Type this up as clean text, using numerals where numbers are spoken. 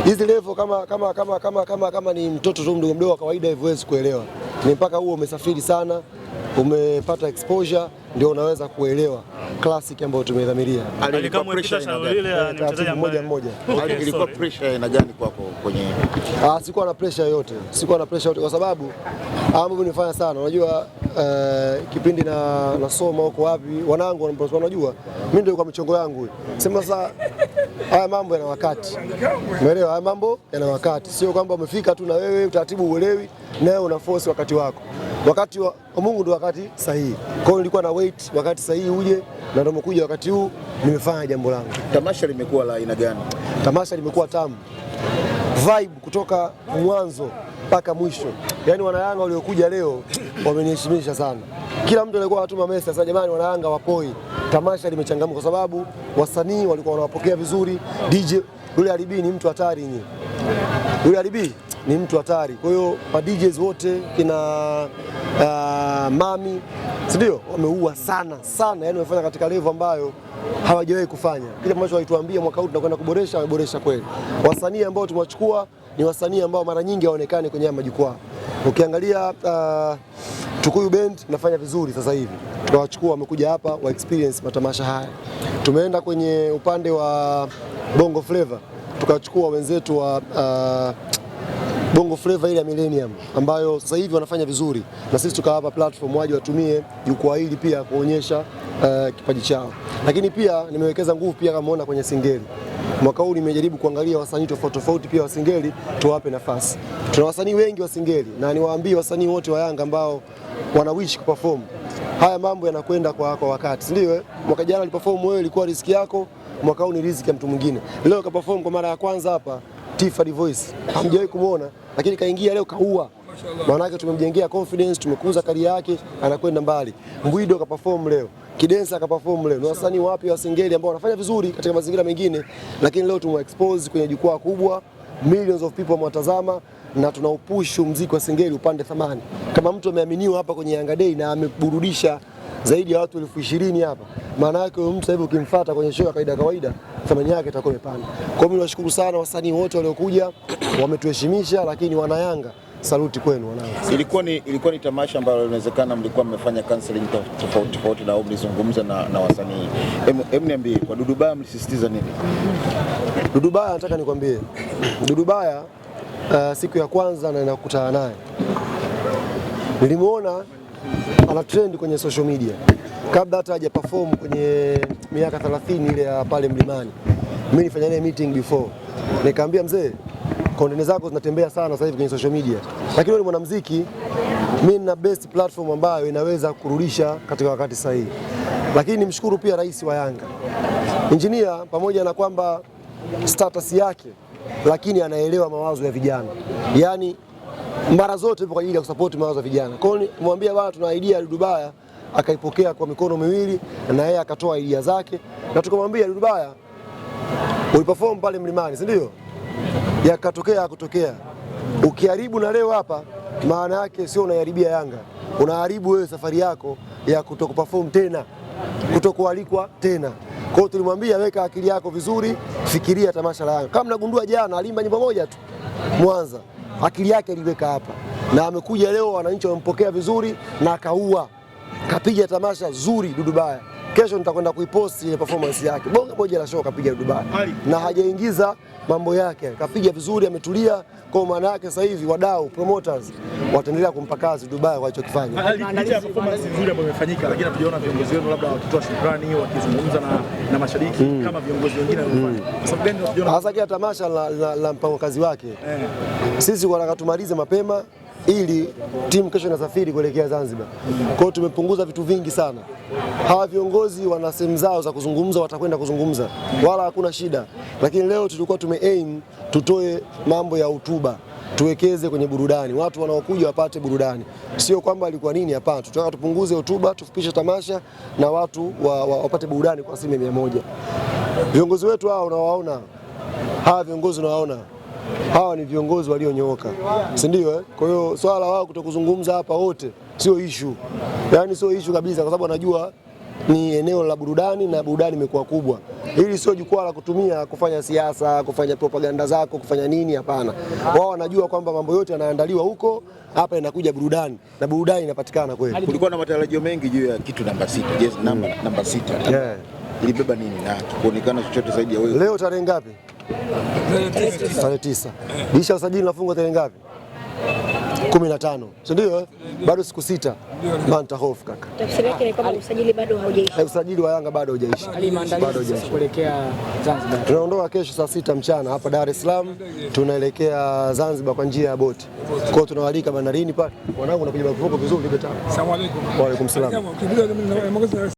Hizi level kama ni mtoto tu mdogo mdogo wa kawaida hivi huwezi kuelewa. Ni mpaka huo umesafiri sana, umepata exposure ndio unaweza kuelewa classic ambayo tumedhamiria. Ilikuwa pressure aina gani? Taratibu mmoja mmoja. Okay, Ilikuwa pressure aina gani kwako kwenye Sikuwa na pressure yoyote, sikuwa na pressure yoyote kwa sababu mambo nimefanya sana. Unajua kipindi na nasoma huko wapi, wanangu wanajua mimi ndio kwa michongo yangu. Sema sasa haya mambo yana wakati, umeelewa? Haya mambo yana wakati, sio kwamba umefika tu na wewe utaratibu uelewi, nawe una force wakati wako. Wakati wa Mungu ndio wakati sahihi. Kwa hiyo nilikuwa na wait wakati sahihi uje, na ndio umekuja wakati huu, nimefanya jambo langu. Tamasha limekuwa la aina gani? Tamasha limekuwa tamu, vibe kutoka mwanzo mpaka mwisho. Yaani wanayanga waliokuja leo wameniheshimisha sana. Kila mtu alikuwa anatuma message sasa, jamani, wanayanga wapoi. Tamasha limechangamka kwa sababu wasanii walikuwa wanawapokea vizuri. DJ yule Alibi ni mtu hatari nyinyi. Yule Alibi ni mtu hatari. Kwa hiyo ma DJs wote kina Mami, si ndio, wameua sana sana, yani wamefanya katika level ambayo hawajawahi kufanya. Kile ambacho walituambia mwaka huu tunakwenda kuboresha, wameboresha kweli. Wasanii ambao tumewachukua ni wasanii ambao mara nyingi hawaonekani kwenye haya majukwaa. Ukiangalia Tukuyu Band nafanya vizuri sasa hivi, tukawachukua wamekuja hapa wa experience matamasha haya. Tumeenda kwenye upande wa Bongo Flava tukachukua wenzetu wa Bongo Flava ile ya Millennium ambayo sasa hivi wanafanya vizuri, na sisi tukawapa platform waje watumie jukwaa hili pia kuonyesha kipaji chao. Lakini pia nimewekeza nguvu pia kama umeona kwenye Singeli. Mwaka huu nimejaribu kuangalia wasanii tofauti tofauti pia wa Singeli tuwape nafasi. Tuna wasanii wengi wa Singeli na niwaambie wasanii wote wa Yanga ambao wana wish kuperform. Haya mambo yanakwenda kwa wakati, si ndio? Mwaka jana uliperform wewe, ilikuwa riziki yako, mwaka huu ni riziki ya mtu mwingine. Leo kaperform kwa mara ya kwanza hapa Tifa The Voice, hamjawahi kumuona, lakini kaingia leo kaua. Maana yake tumemjengea confidence, tumekuza career yake, anakwenda mbali. Mbwido kaperform leo, Kidensa akaperform leo. Ni wasanii wapi wa Singeli ambao wanafanya vizuri katika mazingira mengine, lakini leo tumewa expose kwenye jukwaa kubwa, millions of people wamewatazama na tunaupush muziki wa Singeli upande thamani. Kama mtu ameaminiwa hapa kwenye Yanga Day na ameburudisha zaidi ya watu 20,000 hapa, maana yake huyo mtu sasa hivi ukimfuata kwenye show ya kawaida kawaida, thamani yake itakuwa imepanda. Kwa hiyo mimi niwashukuru sana wasanii wote waliokuja, wametuheshimisha, lakini wana Yanga, saluti kwenu wanangu. Ilikuwa ni tamasha ambalo inawezekana mlikuwa mmefanya counseling tofauti tofauti na au mlizungumza na wasanii. Hem, niambie kwa Dudubaya mlisisitiza nini? Dudubaya, nataka nikwambie Dudubaya, siku ya kwanza na nakutana naye nilimuona ana trend kwenye social media kabla hata haja perform kwenye miaka 30 ile ya pale Mlimani. Mimi nilifanya naye meeting before, nikaambia mzee, content zako zinatembea sana sasa hivi kwenye social media, lakini wewe ni mwanamuziki, mimi nina best platform ambayo inaweza kurudisha katika wakati sahihi. Lakini nimshukuru pia rais wa Yanga Injinia, pamoja na kwamba status yake, lakini anaelewa mawazo ya vijana, yaani mara zote yupo kwa ajili ya kusupport mawazo ya vijana. Kwa hiyo nimwambia bwana, tuna idea ya Dudubaya, akaipokea kwa mikono miwili na yeye akatoa idea zake, na tukamwambia Dudubaya, uliperform pale Mlimani, si ndio? Yakatokea kutokea, ukiharibu na leo hapa, maana yake sio unaiharibia Yanga, unaharibu wewe safari yako ya kutokuperform tena, kutokualikwa tena. Kwa hiyo tulimwambia weka akili yako vizuri, fikiria tamasha la Yanga. Kama mnagundua jana alimba nyimbo moja tu Mwanza, akili yake aliweka hapa, na amekuja leo, wananchi wamempokea vizuri na akaua, kapiga tamasha zuri Dudubaya. Kesho nitakwenda kuiposti ile performance yake, bonge moja la show kapiga Dudubaya, na hajaingiza mambo yake, kapiga vizuri, ametulia. Kwa maana yake sasa hivi wadau promoters wataendelea kumpa kazi Dudubaya kwa alichokifanya. Licha ya performance nzuri ambayo imefanyika, lakini hatujaona viongozi wenu labda wakitoa shukrani, wakizungumza na mashabiki kama viongozi wengine waliofanya. Kwa sababu gani hatujaona? Hasa kila tamasha la mpango kazi wake. Sisi wanataka tumalize mapema ili timu kesho inasafiri kuelekea Zanzibar. Kwa hiyo tumepunguza vitu vingi sana. Hawa viongozi wana sehemu zao za kuzungumza, watakwenda kuzungumza, wala hakuna shida, lakini leo tulikuwa tume aim tutoe mambo ya hotuba, tuwekeze kwenye burudani, watu wanaokuja wapate burudani, sio kwamba ilikuwa nini. Hapana, tutaka tupunguze hotuba, tufupishe tamasha na watu wapate burudani kwa asilimia 100. Viongozi wetu hawa unawaona, hawa viongozi unawaona hawa ni viongozi walionyooka, si ndio? Eh? Kwa hiyo swala wao kutokuzungumza hapa wote sio issue, yaani sio issue kabisa, kwa sababu wanajua Ni eneo la burudani na burudani imekuwa kubwa. Hili sio jukwaa la kutumia kufanya siasa, kufanya propaganda zako, kufanya nini, hapana. Wao wanajua kwamba mambo yote yanaandaliwa huko, hapa inakuja burudani na burudani inapatikana kweli. Kulikuwa na matarajio mengi juu ya kitu namba 6, jezi namba 6. Yeah. Ilibeba nini na kuonekana chochote zaidi ya wewe? Leo tarehe ngapi? Tarehe 9. Dirisha usajili linafungwa tarehe ngapi? 15, si ndio? Bado siku 6. Manta hofu kaka. Tafsiri yake ni kwamba usajili bado haujaisha. Usajili wa Yanga bado haujaisha. Bado haujaisha. Kuelekea Zanzibar. Tunaondoka kesho saa 6 mchana hapa Dar es Salaam, tunaelekea Zanzibar kwa njia ya boti. Kwa hiyo tunawalika bandarini pale. Wanangu, nakuja mavuko vizuri, nipe tano. Asalamu alaykum. Wa alaykum salaam.